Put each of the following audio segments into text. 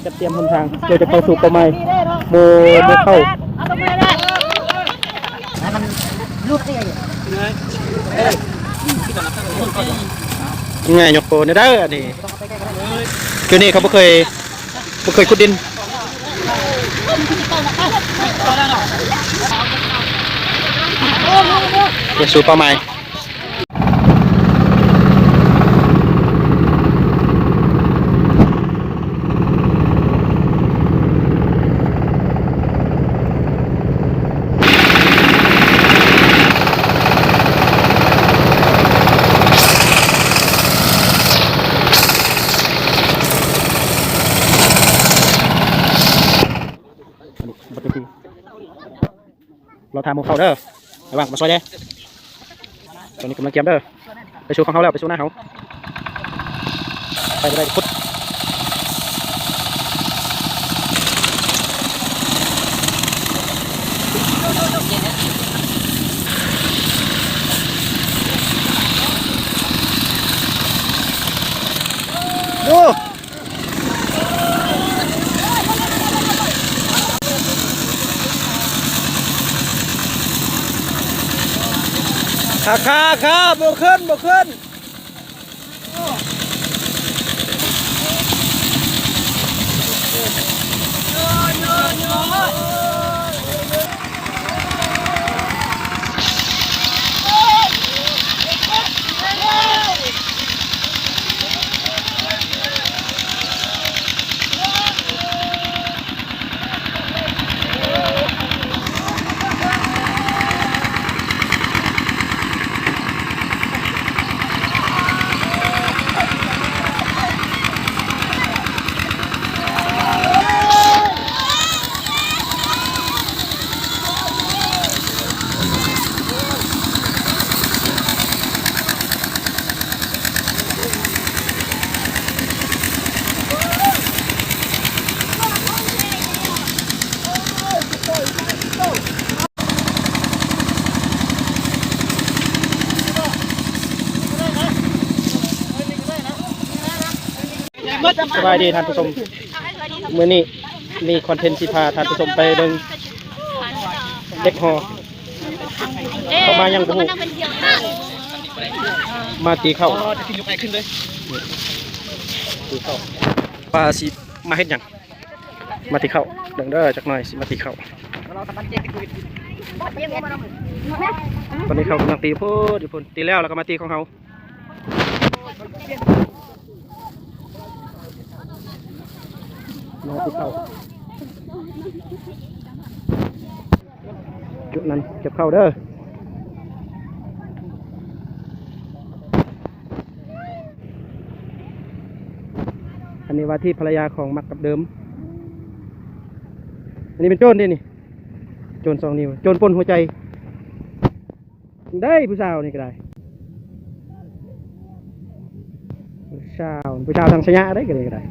ຈັດຕຽມຫົນທາງ ເພື່ອຈະເຂົ້າສູ່ເປົ້າໝາຍ ໝູ່ ໝູ່ເຂົ້າ. ງ່າຍ ຍົກໂປນເດີ ອັນນີ້ ຄືນີ້ເຂົາບໍ່ເຄີຍ ບໍ່ເຄີຍຂຸດດິນ ເພື່ອສູ່ເປົ້າໝາຍ. ອັນນີ້ບໍ່ເຕັມທີ່ ລໍຖ້າໝູ່ເຂົ້າເດີ ລະວັງມາຊ່ອຍແດ່. ຕອນນີ້ກຳລັງກຽມເດີ ໄປສູ່ຂອງເຮົາແລ້ວ ໄປສູ່ນາເຮົາ ໄປບໍ່ໄດ້ຂຸດ. ໂອ້ ຄ່າ ຄ່າ ຄ່າ ບໍ່ຂຶ້ນ ບໍ່ຂຶ້ນ. ສະບາຍດີທ່ານຜູ້ຊົມ ມື້ນີ້ມີຄອນເທັນຊິພາທ່ານຜູ້ຊົມໄປເບິ່ງເດັກຫໍ່ ເຂົ້າມາຍັງບໍ່ຮູ້ ມາຕີເຂົ້າ ຕີເຂົ້າ ວ່າຊິມາເຮັດຫຍັງ ມາຕີເຂົ້າ ເບິ່ງເດີ ຈັກໜ່ອຍຊິມາຕີເຂົ້າ. ຕອນນີ້ເຂົາກຳລັງຕີພຸ້ນ ຢູ່ພຸ້ນ ຕີແລ້ວ ແລ້ວກໍມາຕີຂອງເຮົາ. ມາຕິດເຂົ້າ ຈຸດນັ້ນເກັບເຂົ້າເດີ. ອັນນີ້ວ່າທີ່ພັນລະຍາຂອງມັກກັບເດີມ. ອັນນີ້ເປັນໂຈນເດ້ນີ້ ໂຈນສອງນິ້ວ ໂຈນປົນຫົວໃຈ. ໄດ້ຜູ້ສາວນີ້ກໍໄດ້ ຜູ້ສາວ ຜູ້ສາວທາງໄຊຍະໄດ້ກໍໄດ້ ກໍໄດ້.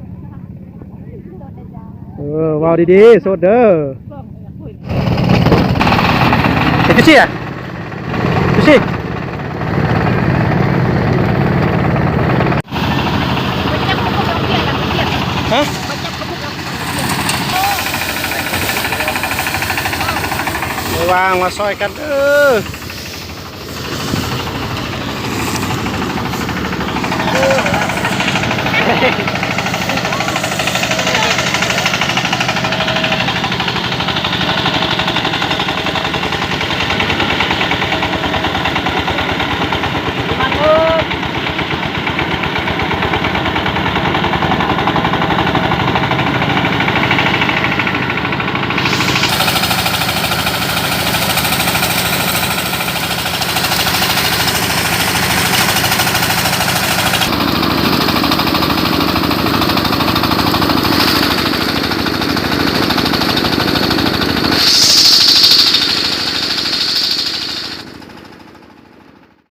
ເອີ ເວົ້າດີໆ ໂສດເດີ. ເປັນຈັ່ງຊີ້ອະ ເປັນຈັ່ງຊີ້ ຮະ? ໄປວາງມາຊ່ອຍກັນເດີ.